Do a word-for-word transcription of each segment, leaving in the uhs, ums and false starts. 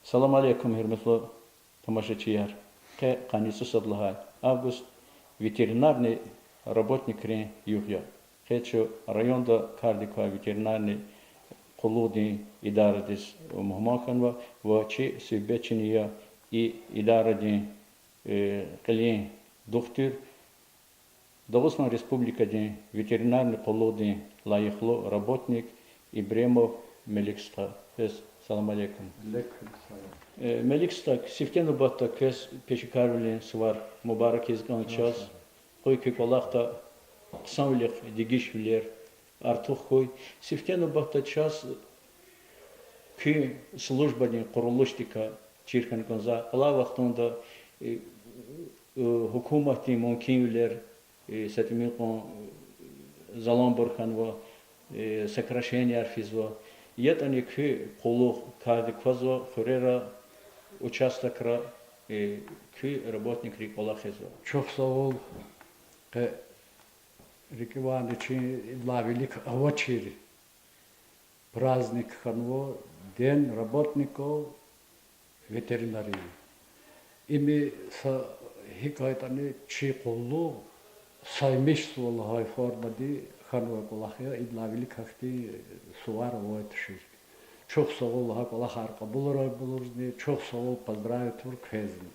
Салам алейкум, гьуьрметлу тамашачияр! Къе къанни цӀусад лагьай август ветеринарный работникрин югъ я. Къе чун районда кардик квай ветеринарный къуллугъдин идарадиз мугьман хьанва ва чи суьгьбетчини я и идарадин, э, кьилин духтур, Дагъустан Республикадин ветеринарный къуллугъдин лайихлу работник Ибремов Мелик стха. Квез салам алейкум. Алейкум салам. Э, Мелик стха, сифте нубатда квез пешекарвилин сувар мубарак ийиз кӀан чаз. Къуй куь кӀвалахда хъсанвилихъ дегишвилер артух хьуй. Сифте нубатда чаз куь службадин къурулушдикай чир хьана кӀанзава. Алай вахтунда, э, э, гьукуматдин мумкинвилер, э, са тӀимил кьван, э, заланбур хьанва, э, сокращенияр физва. ЯтӀани куь къуллугъ кардик квазва хуьрера, участокра, э, куь работникри кӀвалахзава. Чухсагъул, къе рикӀивайни чи идалай вилик авачир праздник хьанва День работников ветеринарии. Им са гьикӀ ятӀани чи къуллугъ саймишзава лагьай формада хьанвай кӀвалах я, идалай вилик гьахьтин сувар авай тушир. Чухсагъул гьа кӀвалахар кьабуларайбурузни, чухсагъул поздравить авур квезни.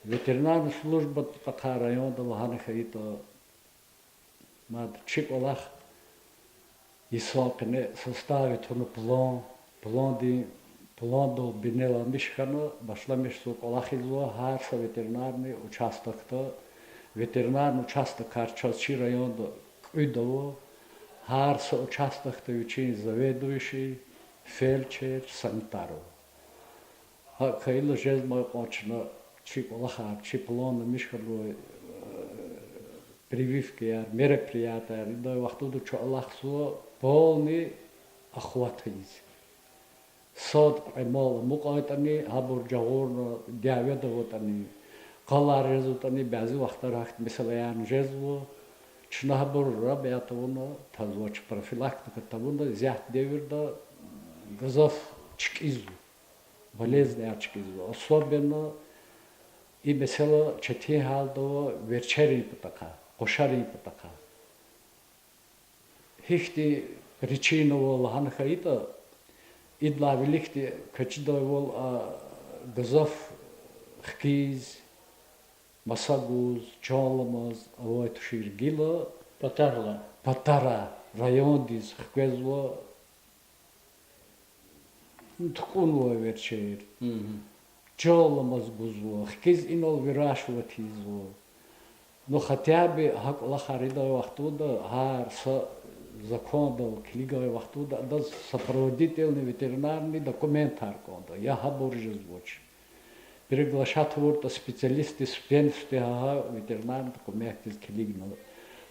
Ветеринарный службадин патахъай районда лагьана хьайитӀа, мад чи кӀвалах йисан къене составить авуна план, пландин, пландал бинеламиш хьана, башламишзава кӀвалахзава гьар са ветеринарный участокда, ветеринарный участокар чаз чи районда кӀуьд ава, гьар са участокда вичин заведующий, фельдшер, санитар ава. ГьакӀ хьайила жезмай кьван чна чи кӀвалахар, чи планламиш хьанвай, э, прививкаяр, мероприятияр ийидай вахтунда чун алахъзава полный охват ийиз. Сад кьве мал амукьайтӀани, гьабур жагъурна дяведа аватӀани, къалар жезватӀани, бязи вахтара гьахьтин месэлаярни жезва. Чна гьабур рабиа тавуна, тазвач, профилактика тавуна, исятда девирда гзаф чкӀизва. Болезнияр чкӀизва. Особенно и месэла четин гьалда ава верчерин патахъай, къушарин патахъай. Гьихьтин причина ава лагьана хьайитӀа, идалай виликди квез чидайвал, а, гзаф хкиз, маса гуз, чан аламаз авай тушир гила. Патарилай. Патарилай райондиз хквезва, тукӀунвай верчер. Чан аламаз гузва, хкиз инал выращивать ийизва. Ну, хотя бы гьа кӀвалахар ийидай вахтунда гьар са закондал килигай вахтунда адаз сопроводительный ветеринарный документар кӀанда, я гьабур жезвач. Приглашать авуртӀа специалистдиз, фенсди гьа ветеринарный документдиз килигна.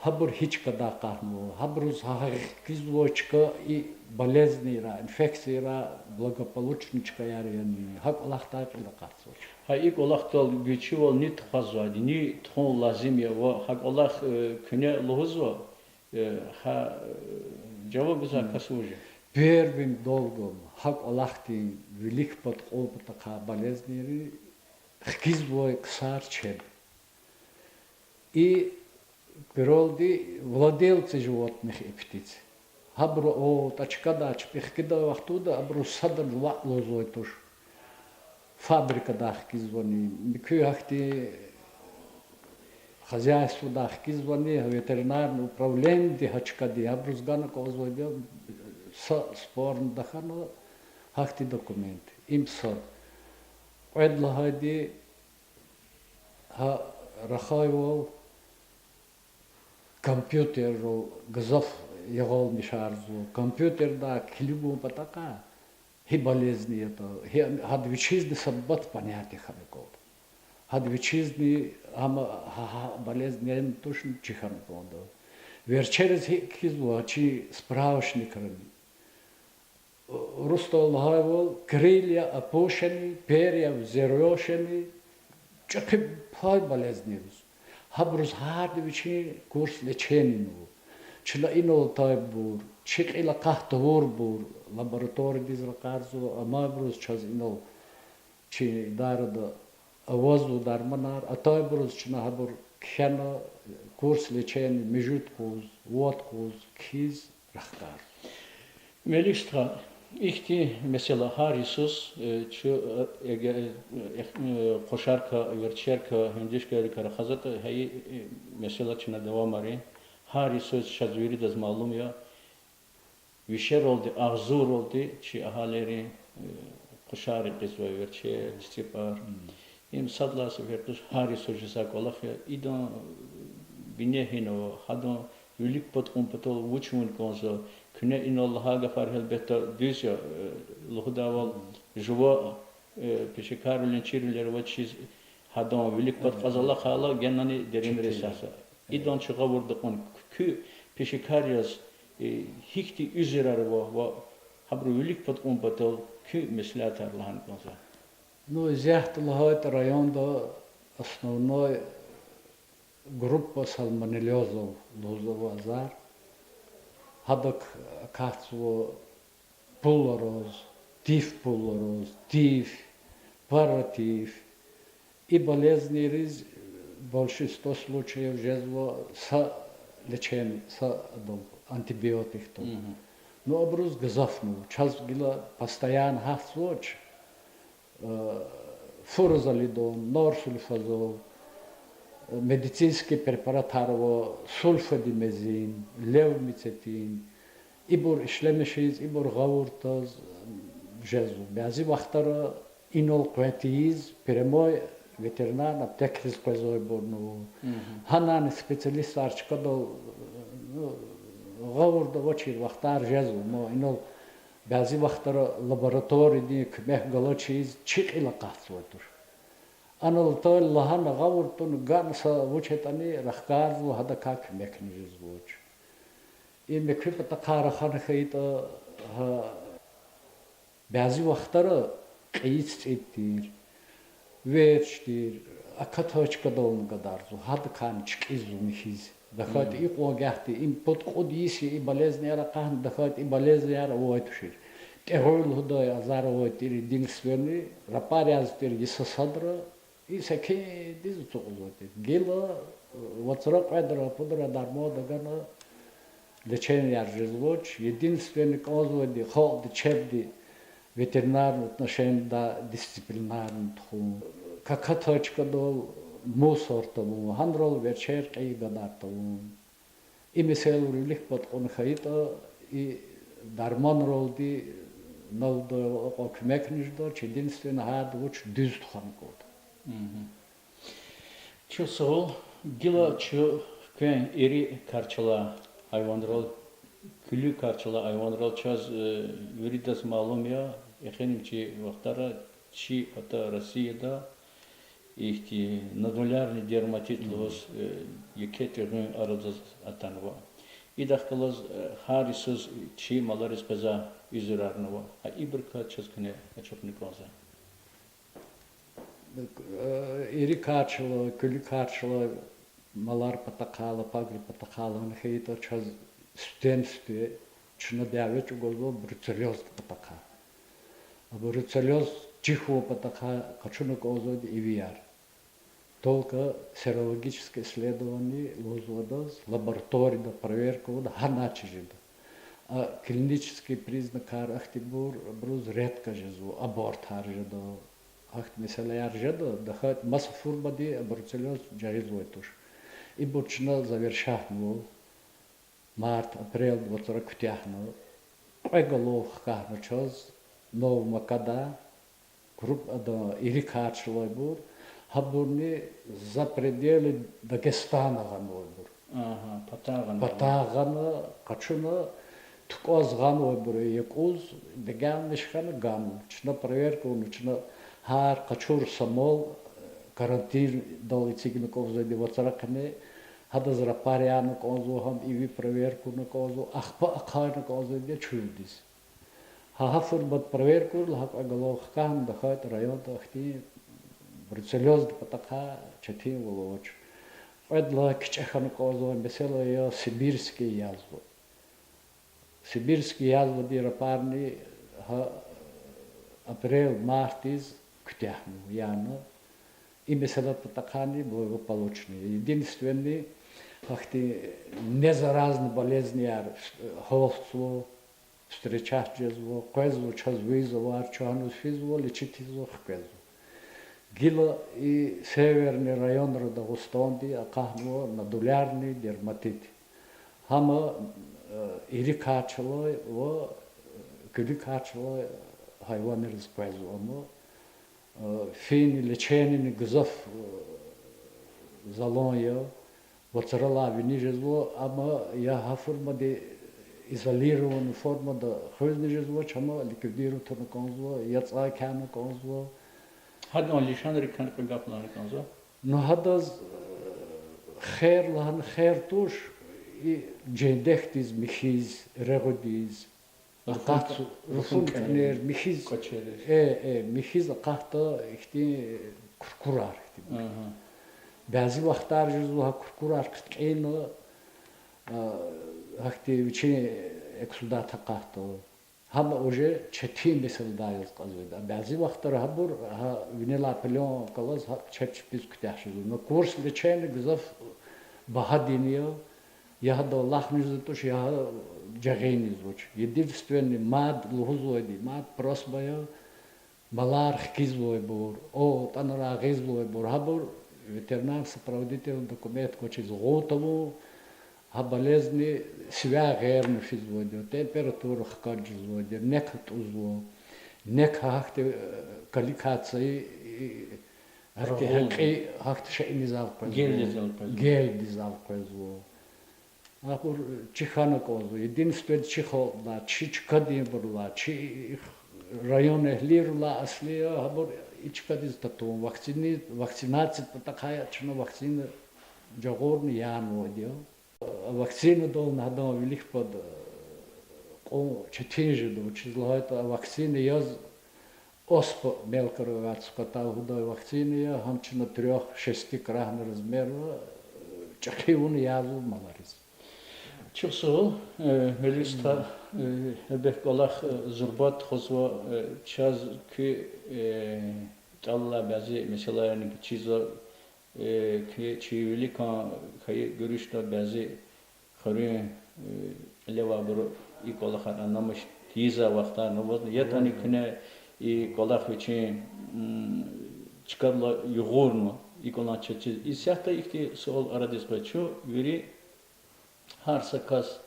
Гьабур гьи чкадай акъатнава, гьабуруз гьа хкизвай чка и болезнияр, инфекцияр благополучный чкаяр яни, гьа кӀвалахдай кьил акъатзавач. Гьа и кӀвалахдал гуьзчивал ни тухузвайди, ни тухун лазим я ва гьа кӀвалах, э, куьне лугьузва, э, гьа, э, жаваб гузвай кас вуж я? Первым долгом гьа кӀвалахдин вилик пад кьун патахъай болезнияр хкизвай ксар чеб. И куьрелди владельцы животных и птиц. Гьабуру, о, тӀа чкадай чпи хкидай вахтунда абуруз садани ваъ лугьузвай туш. Фабрикадай хкизвани, муькуь гьахьтин хозяйстводай хкизвани, ветеринарный управлениеди гьа чкадин, абуруз гана кӀанзавайди я са спорный тахьана гьахьтин документ. Им са. Кьвед лагьайди, гьа рахайвал компьютеррал гзаф ягъалмишарзава. Компьютердай килигун патахъай гьи болезнь ятӀа, гьи, гьада вичизни са бат понятие хьана кӀанда. Гьада вичизни ам, гьа, гьа болезнь яни тушни чир хьана кӀанда. Верчериз гьикӀ кхьизва чи справочникрани, урусдал лагьайвал, крылья опущены, перья взъерошены, чӀехи пай болезнь я. Гьабуруз гьарда вичин курс лечения ава. Чна инал атайбур, чи кьил акъат тавурбур лабораториядиз ракъарзава, амайбуруз чаз инал чи идарада авазва дарманар, атайбуруз чна гьабур кхьена, курс лечения муьжуьд къуз, вад къуз кхьиз рахкарзава. Мелик стха, ихьтин месэла гьар йисуз, э, чу, э, эге-, э, э, къушарикай, верчерикай, гьуьндуьшкайрикай рахазватӀа, гьа и, э, месэла чна давамарин. Гьар йисуз чаз виридаз малум я, вишералди, агъзурралди чи агьалийрин, э, къушар къизва, верчер, цицӀипӀар. Им сад лагьай сеферда туш, гьар йисуз жезвай кӀвалах я. Идан бине гьинава, гьадан вилик пад кьун патал вуч авун кӀанзава, куьне инал лагьай гафар гьелбетда дуьз я, э, лугьудайвал, жува, э, пешекарвилин чирвилер авачиз, гьадан вилик пад кьаз алахъайла генани деримриз сагъзава. Идан чи гъавурда кьун, куь пешекар яз, э, гьихьтин уьзуьрар ава ва гьабурун вилик пад кьун патал куь меслятар лагьана кӀанзава. Ну, исятда лагьайтӀа, районда основной группа сальмонеллёзов лугьузва азар. Гьадак акатзава пуллараз, тиф пуллараз, тиф, паратиф. И болезнийриз большинство случаев жезва са лечение, са адан антибиотикдал. Ну, абуруз гзаф, ну, чаз гила постоянно гьатзавач, э, фуразолидон, норсульфазол, э, медицинский препаратар ава, сульфадимазин, левмицетин, ибур ишлемишиз, ибур гъавурда таз, жезва. Бязи вахтара инал къвен тийиз, прямой ветеринарный аптекадиз къвезвайбурни ава. Гьанани специалистар чкадал, ну, гъавурда авачир вахтар жезва, но инал бязи вахтара лабораториядин куьмек галачиз чи кьил акъатзавай туш. Анал атайла лагьана гъавурда тун, гана са вуч ятӀани рахкарзава, гьадакай куьмекни жезвач. Им муькуь патахъай рахана хьайитӀа, гьа, бязи вахтара кьейи цицӀид тир, верч тир, акатайчкадални гадарзава, гьадакайни чкӀизва михьиз. ТахьайтӀа икьван гагьди, им пуд-кьуд йис я и болезнияр акъатна, тахьайтӀа и болезнияр авай тушир. ТӀегъуьл лугьудай азар авай тир, единственный, рапар яз тир йиса садра, и секиндиз ацукьзавай тир. Гила вацра кьведра, пудра дарман тагана, леченияр жезвач. Единственный кӀанзавайди халкьди, чебди ветеринарный отношениеда дисциплинарный тухун, какатайчкадал мусор тавун, гьанрал верчер кьейи гадар тавун. И месэлайрин вилик пад кьун хьайитӀа, и дарманралди, налда акьван куьмекни жедач, единственный гьарда вуч дуьз тухвана кӀанда. Чухсагъул, гила чун квен ири кар чалай гьайванрал, куьлуь кар чалай гьайванрал чаз, э, виридаз малум я, эхиримжи вахтара чи пата Россияда ихьтин нодулярный дерматит лугьуз, э, еке тӀегъуьн арадиз атанва. Идахъ галаз, э, гьар йисуз чи малариз къвезвай уьзуьрарни ава. Гьа ибурукай чаз куьне ачухна кӀанзава. Э, ири кар чалай, куьлуь кар чалай малар патахъай, лапагрин патахъай лагьана хьайитӀа, чаз сифтени-сифте чна дяве чӀугвазва бруцеллёзда патахъай. А бруцеллёз чихун патахъай къачуна кӀанзавайди ивияр. Только серологическое исследование лугьузвайдаз, лабораторияда проверка авуна гьана чиз жеда. А клинический признакар ахьтинбур абуруз редко жезва, абортар жеда, ахьтин месэлаяр жеда, тахьайтӀа маса фурбади а бруцеллёз жагъизвай туш. Ибур чна завершатнавал, март, апрелда вацра куьтягьна, кьве голов хкягьна чаз Новая Макада, круп-, ада, ири кар чалайбур, гьабурни за пределы Дагестана гъанвайбур. Патагъ гъана, къачуна, тукӀваз гъанвайбур я якӀуз, бегенмиш хьана гана. Чна проверка авуна, чна гьар къачур са мал, карантиндал эцигна кӀанзавайди вацра къене, гьадаз рапорт яна кӀанзава, гьам иви проверка авуна кӀанзава, ахпа ахъайна кӀанзавайди чуьлдиз. Гьа, гьа фурбада проверка авурла, гьа кьве голов хкягъна, тахьайтӀа районда ахьтин бруцеллёзда патахъай четинвал авач. Кьвед лагьай кичӀе хьана кӀанзавай месэла я сибирский язва. Сибирский язвадин рапарни гьа апрель, мартдиз куьтягьна, яна. И месэладин патахъайни благополучно. Единственный, гьахьтин незаразный болезнияр гьалтзава, встречать жезва, къвезва, чаз виз авай, чун гьаниз физва, лечить ийизва, хквезва. Гила и северный районра Дагъустандиз акъатнава нодулярный дерматит. Гьам, э, ирикай чалай ва, э, куьлуькай чалай гьайванриз къвезва ам. Э, фин леченияни гзаф, э, залан я, вацралай виниз жезва, амма я гьа формада, изолированный формада хуьзни жезвач, амма ликвидировать авуна кӀанзава, я цӀай кяна кӀанзава. Гьадан лишанрикай кьве гаф лагьана кӀанзава. Ну, гьадаз, э, хер лагьана хер туш, и жендекдиз михьиз, регъуьдиз, акъат руфун кӀанер, михьиз, э, э, михьиз акъатда ихьтин куркурар ихьтин. Бязи вахтар жезва гьа куркурар хъиткьина, а, гьахьтин вичин эксудат акъатда. Гьам уже четин месэладай яз кьазвайди я. Бязи вахтара гьабур, гьа винелай пленка галаз гьа чеб чпиз куьтягь жезва. Но курс лечения гзаф багьадин я, я гьадал алахъни жезвач, я жагъин ийизвач. Единственный мад лугьузвайди, мад просьба я, малар хкизвайбур, отӀанрай гъизвайбур, гьабур ветеринарный сопроводительный документ квачиз гъун тавун, гьа болезнь сивяй гъерни физвайди я, температура хкаж жезвайди я, нек атӀузва, нек гьахьтин, э, колликация, э, гьахьтин гьакӀи, гьахьтин шейиниз элкъвезва, гелдиз элкъвезва. Абур чи хьана кӀанзава, единственный чи халкьдилай, чи чкадинбурулай, чи районэгьлийрилай асли я, абур и чкадиз татун, вакцини-, вакцинациядин патахъай чна вакцина жагъурна янавайди я. Вакцинадални гьадан вилик пад кьун четин жеда, вучиз лагьайтӀа вакцина яз оспа мелкара авай цуката лугьудай вакцина я, гьам чна трёх-шести крах размерра, э, чӀехи авуна язва малариз. Чухсагъул, э, Мелис стха, э, гьелбет кӀвалах, э, зурба тухузва, э, чаз куь, э, тӀал алай бязи месэлаярни чизва, э, куь чи виликан хьайи гуьруьшда бязи хуьруьн, э, кьиле авайбуру и кӀвалахар аннамиш тийизвай вахтарни авазни, ятӀани куьне и кӀвалах вичин, м, чкадал югъурнава, и кӀвалахни чечиз. Исятда ихьтин суал арадиз къвез. Чун вири, гьар са кас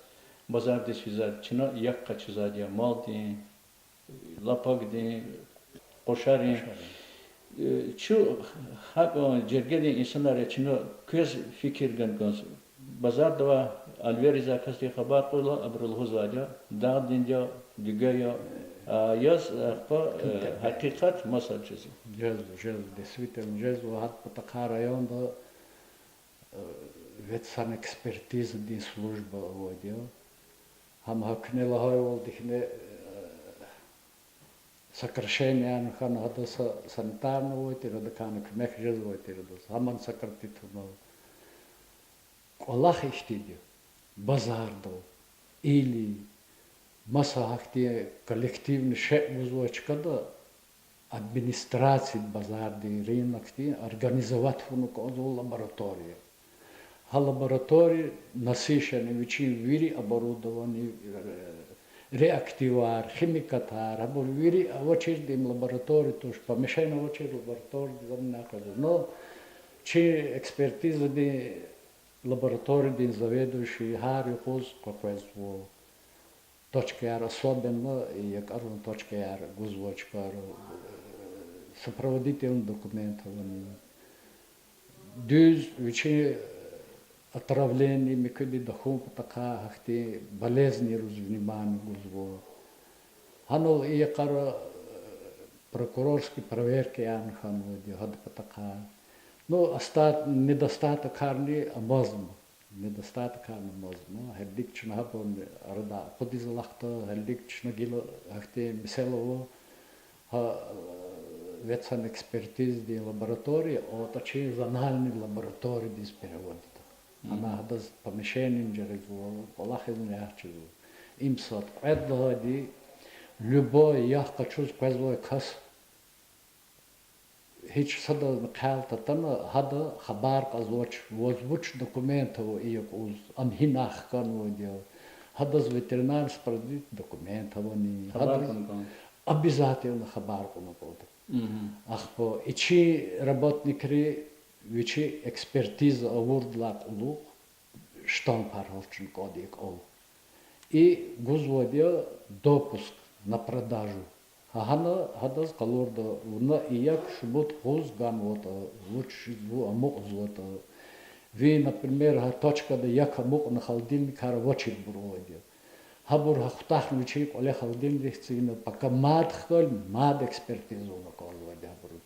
базардиз физвайди, чна як къачузвайди я малдин, лапакдин, къушарин. Э, чун гьакӀан жергедин инсанар я, чна квез фикир гана кӀанзава. Базарда авай, алвердиз авай касдиз хабар кьурла, абуру лугьузвайди я, дагъдинди я, дуьге я, а яз, ахпа, э, гьакъикъат маса жезва. Жезва, жезва, действительно жезва, гьадан патахъай районда э, ветсанэкспертизадин служба авайди я. Гьам гьа куьне лагьайвалди куьне, э, сокращениени хьана, гьадаз са-, санитарный авай тир, гьадакайни куьмек жезвай тир адаз. Гьамни сократить авунва. КӀвалах ихьтинди я. Базардал или маса гьахьтин коллективный шей гузвай чкада администрацияди базардин, рынокдин организовать авуна кӀанзава лаборатория. Гьа лаборатория насыщенный, вичин вири оборудование, э, реактивар, химикатар, гьабур вири авачирди им лаборатория туш, помещение авачир лабораториядиз амни къвезва. Но чи экспертизадин лабораториядин заведующий гьар юкъуз къекъвезва. Точкаяр, особенно якӀарун точкаяр гузва чкайра, сопроводительный документ авани. Дуьз вичин отравление муькуьди тахьун патахъай гьахьтин болезнийриз внимание гузва. Гьанал и йикъара прокурорский проверкаярни хьанвайди я гьадан патахъай. Ну, оста-, недостаткарни амазма. Недостаткарни амазма. Гьелелиг чна гьабурни арадай акъудиз алахъда, гьелелиг чна гила гьахьтин месэла ава, гьа, э, ветсанэкспертизадин лаборатория, атӀа чи зональный лабораториядиз переводить Ана гьадаз помещениени жагъизва, кӀвалахизни ягъ чизва. Им сад. Кьвед лагьайди, любой ягъ къачуз къвезвай кас, гьич садазни хъел татана, гьада хабар кьазвач, ваз вуч документ ава и якӀуз, ам гьинай хканвайди я. Гьадаз ветеринарный сопроводитель документ авани, обязательно хабар кьуна кӀанда. Ахпа и чи работникри вичи экспертиза авурдалай кьулухъ штампар гьалтна кӀанда и кӀвал. И гузвайди я допуск на продажу. Гьа гьана гьадаз къалурда, вуна и як шумуд къуз ганватӀа, вучиз ву амукьзаватӀа. Ви, например, гьа точкада як амукьна холодильникар авачирбур авайди я. Гьабур гьа хутахна вичин кӀвале холодильник эцигна, пока мад хквайла, мад экспертиза авуна кӀанзавайди гьабуру.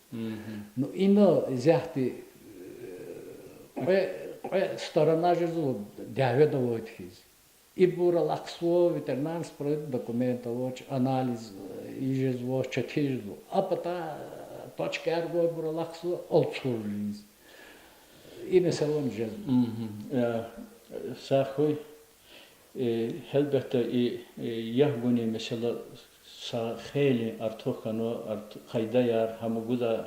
Ну, ина исятда кьве, кьве сторона жезва дяведа авайди хьиз. Ибур алахъзава, ветеринарный справка, документ авач, анализ ийиз жезвач, четин жезва. А пата точкаяр гвайбур алахъзава, алцур ийиз. И месэла жезва. Сагъ хьуй. Гьелбетда, и ягъ гунин месэла са хейлин артух хьанва, къайдаяр, гьам гудай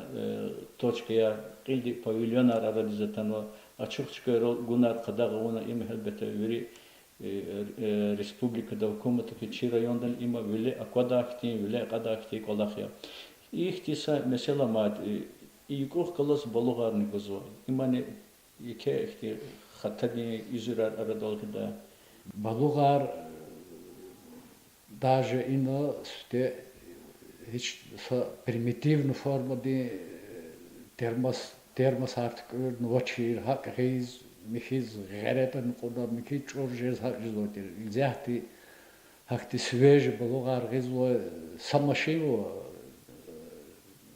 точкаяр, кьилди павильонар арадиз атанва, ачух чкайрал гунар къадагъа авуна, им гьелбетда вири республикада, гьукуматда хьи, чи райондани им виле аквадай хьтин, виле акьадай хьтин кӀвалах я. Ихьтин са месэла мад, и юкӀух галаз балугъарни гузва. Имани еке ихьтин хатадин уьзуьрар арадал гъида. Балугъар даже ина сифте гьич са примитивный формадин термос, термосар туькӀуьрнавачир, гьакӀ гъиз, михьиз гъеретӀани кьуна, михьиз чӀур жез, гьакӀ жезвай тир. Исятда гьахьтин свежий балугъар гъизва, са машинвал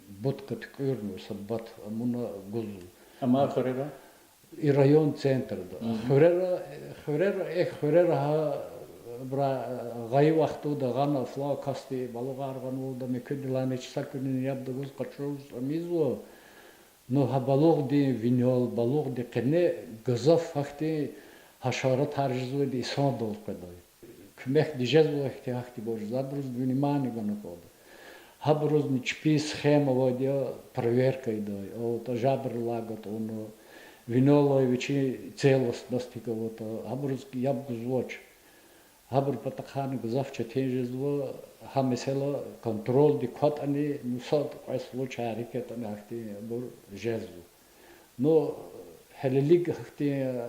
будка туькӀуьрнава, са бат амуна гузва. Амай хуьрера? И район центрда. Хуьрера, хуьрера, эхь, хуьрера гьа, бра, гъайи вахтунда гъана флаг касди балугъар гъанвалда, муькуьдилайни гьич са куьнин яб тагуз къачуз ам ийизва. Ну, гьа балугъдин винел, балугъдин къене гзаф гьахьтин гьашаратар жезвайди инсандал къведай. Куьмек тежезвай хьтин гьахьтинбур жез, абурузни внимание гана кӀанда. Гьабурузни чпин схема авайди я, проверка ийидай, а, жабуралай гатӀунна, винелай вичин целостность гьикӀ аватӀа, гьабуруз яб гузвач. Гьабурун патахъай гзаф четин жезва, гьа месэла контрольдик кватӀани, ну, сад-кьве случай рикӀ ятӀани гьахьтинбур жезва. Ну, гьелелиг гьахьтин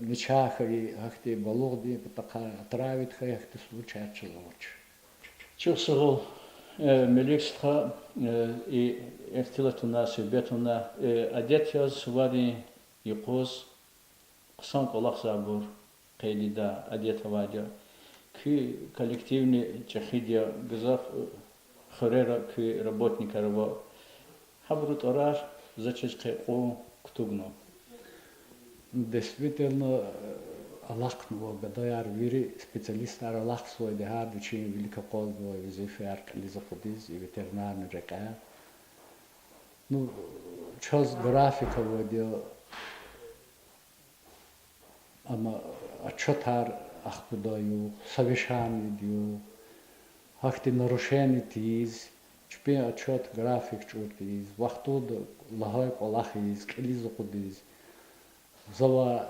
начагъ хьайи, гьахьтин балугъдин патахъай отравить хьайи гьахьтин случаяр чаз авач. Чухсагъул, Мелик стха, и ихтилат авуна, суьгьбет авуна, адет яз суварин юкъуз хъсан кӀвалахзавайбур къейд ийида, адет авайди я. Куь коллективни чӀехиди я, гзаф хуьрера куь работникар ава. Гьабурун тӀварар за чиз къе кьун кутугнава. Действительно, алахънава гадаяр, вири специалистар алахъзавайди, гьар вичин вилик акъвазнавай везифаяр кьилиз акъудиз, и ветеринарный рекьяй. Ну, чаз график авайди я, амма отчётар ахкуда югъ, совещаниеда югъ, гьахьтин нарушение тийиз, чпин отчёт, график чӀур тийиз, вахтунда лагьай кӀвалах ийиз, кьилиз акъудиз. Завай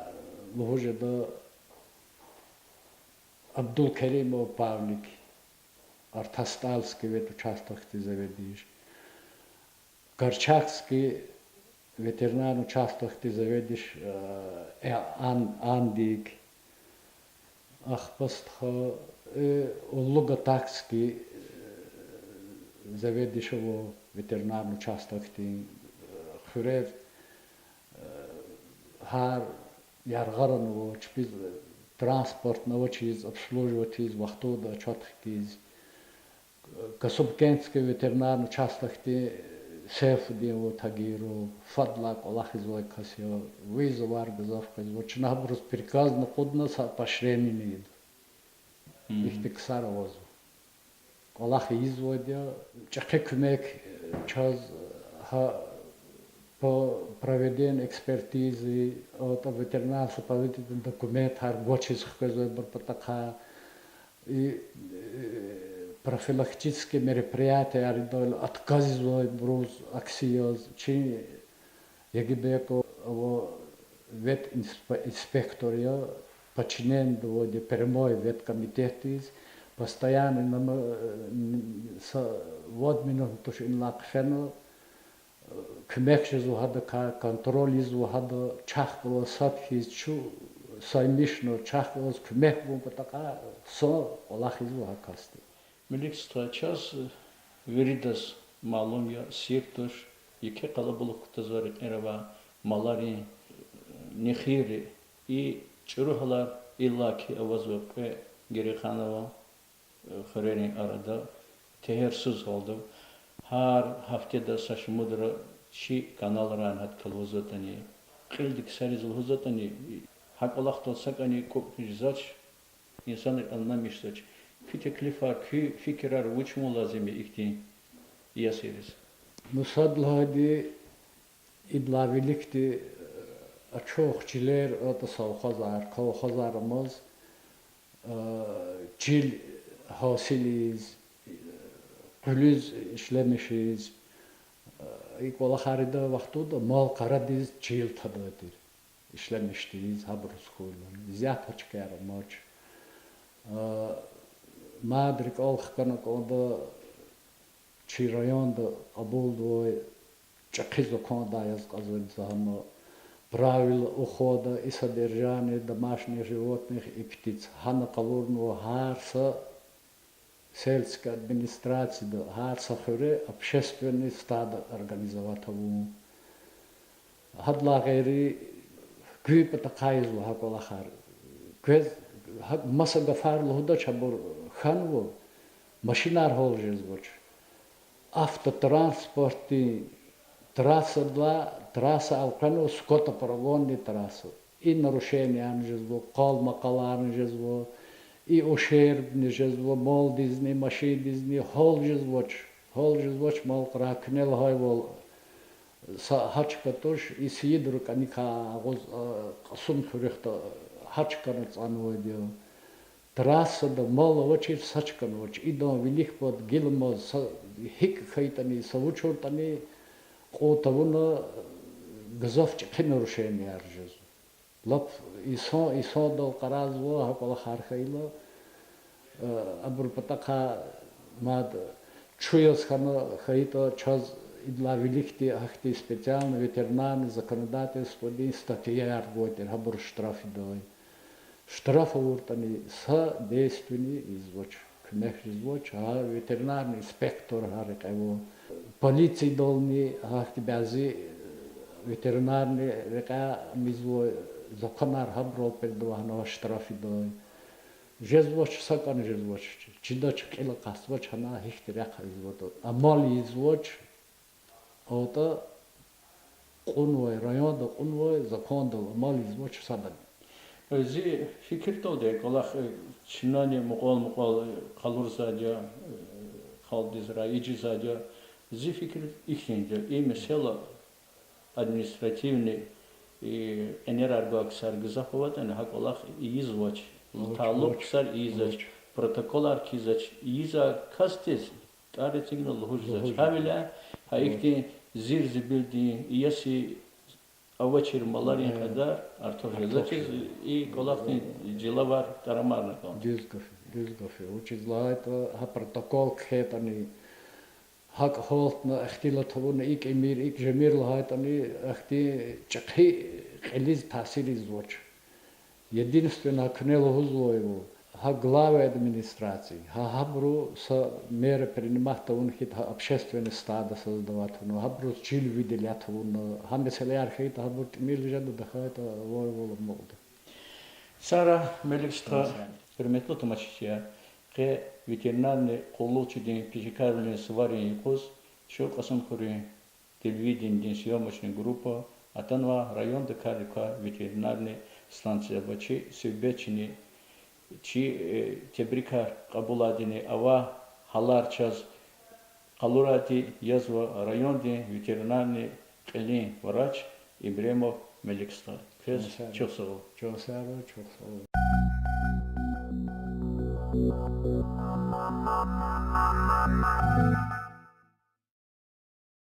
лугьуз жеда, Абдулкеримов Павлик, Артастальский ветучастокдин заведующий, Карчакский ветеринарный участокдин заведующий, Ан-, Андик, ахпа стха, Уллугатакский заведующий ава ветеринарный участокдин, хуьрер гьар яргъара ава, чпиз транспортни авачиз, обслуживать ийиз, вахтунда отчёт хкиз. Касымкентский ветеринарный участокдин Сейфудинов Тагиров, фадлай кӀвалахзавай кас я, визавар гзаф къвезва, чна гьабуруз приказни акъудна, са поощрениени ийида. Ихьтин ксар авазва. КӀвалах ийизвайди я, чӀехи куьмек чаз гьа По проведению экспертизы, вот, ветеринарно-заповедный документар гвачиз хквезвайбур патахъай, и, э, профилактический мероприятияр ийидайла отказзавайбуруз акси яз, чи ЕГЭ-кӀа ава ветинспектор я, подчиненный я прямой веткомитетдиз, постоянно, э, са вад минут туш инлай хъфена, куьмек жезва гьадакай, контроль ийизва гьада, чахъ галаз сад хьиз чун саймишна, чахъ галаз куьмек гун патахъай са кӀвалах ийизва гьа касди. Мелик стха, чаз, виридаз малум я, сир туш, еке къалабулух кутазвай рекьера авай маларин нехирри, и чӀуру гьалар иллаки авазва кьве Герейханован хуьрерин арада, тегьерсуз гьалда. Гьар гьафтеда са шумудра чи каналрани гьадакай лугьузватӀани, кьилди ксариз лугьузватӀани, гьа кӀвалахдал сакӀани кӀукӀ жезвач, инсанри аннамишзавач. Куь теклифар, куь фикирар вуч авун лазим я ихьтин ясириз? Ну, сад лагьайди, идалай виликди, э, ачух чилер ятӀа совхозар, колхозар амаз, э, чил гьасил ийиз, э, къуьлуьз ишлемишиз, э, и кӀвалахар ийидай вахтунда мал-къарадиз чил тадай тир. Ишлемиш тийиз, гьабуруз хьуй лагьана. Исятда гьа чкаяр амач. Э, мад рикӀел хкана кӀанда, чи районда кьабулзавай чӀехи закондай яз кьазвани за гьана, правила ухода и содержания домашних животных и птиц, гьана къалурнава гьар са сельская администрацияда, гьар са хуьре общественный стадо организовать авун. Гьадалай гъейри, куь патахъай ийизва гьа кӀвалахар. Квез гьа маса гафар лугьудач, абур хьанва, машинар гьал жезвач. Автотранспортдин трассадилай, трасса элкъвенва скотопроводный трасса. И нарушениеяр жезва, къал-макъаларни жезва, и ущербни жезва малдизни, машиндизни, гьал жезвач, гьал жезвач мал-къарагъ, куьне лагьайвал, са гьа чка туш, и Сийидри кӀаникай агъуз, а, Кьасумхуьруьхда гьа чкана цӀанвайди я. Трассада мал авачир са чкани авач. Идан вилик пад гиламаз са гьикӀ хьайитӀани, са вуч авуртӀани, кьуд тавуна, гзаф чӀехи нарушениеяр жезва. Лап инсан инсандал къарагъзава гьа кӀвалахар хьайила, э, абурун патахъай мад чун яз хьана хьайитӀа, чаз идалай виликди гьахьтин специальный ветеринарный законодательстводин статьяяр гвай тир, гьабуруз штраф ийидай. Штраф авуртӀани, са действияни ийизвач, куьмек жезвач. Гьа ветеринарный инспектор гьа рекье ава. Полициядални гьахьтин бязи, э, ветеринарный рекьяй ийизвай законар, гьабурал передбагьнава штраф ийидай. Жезвач, са кӀан жезвач, чидач, кьил акъатзавач, гьана гьихьтин рехъ ийизватӀа, амал ийизвач. АтӀа кьунвай, районда кьунвай закондал амал ийизвач садани. Зи фикирдалди кӀвалах, э, чнани мукьвал-мукьвал, э, къалурзавайди я, э, халкьдиз райижзавайди я. Зи фикир ихьтинди я: и месэла административный, и, кьенерар гвай ксар гзаф аватӀани, гьа кӀвалах ийизвач, талукь ксар ийизвач, протоколар кхьизвач, ийизвай касдиз тӀвар эцигна лугьуз жезвач. Гьавиляй гьа ихьтин зир-зибилдин, иеси авачир маларин кьадар артух жезва. И кӀвалахдин жилавар тӀарамарна кӀанда. Дуьз гаф я, дуьз гаф я. Вучиз лагьайтӀа гьа протокол кхьейтӀани, гьакӀ гьалтна, ихтилат авуна, икӀ ийимир, икӀ жемир лагьайтӀани, ахьтин чӀехи кьилиз таъсир ийизвач. Единственно, куьне лугьузвайвал, гьа главы администраций, гьа, гьабуру са мера принимать тавуна хьайитӀа, гьа общественный стадо создавать авуна, гьабуруз чил выделять авуна, гьа месэлаяр хьайитӀа, гьабур тӀимил жеда, тахьайтӀа авайвал амукьда. Сагърай, Мелик стха. Гьуьрметлу тамашачияр, къе ветеринарный къуллугъчидин пешекарвилин суварин юкъуз чун Кьасумхуьруьн телевиденидин съёмочный группа атанва районда кардик квай ветеринарный станцияда. Чи суьгьбетчини, чи, э, тебрикар кьабулайдини, авай гьалар чаз къалурайди язва райондин ветеринарный кьилин врач Ибремов Меликстха. Квез чухсагъул. Чухсагъул, чухсагъул.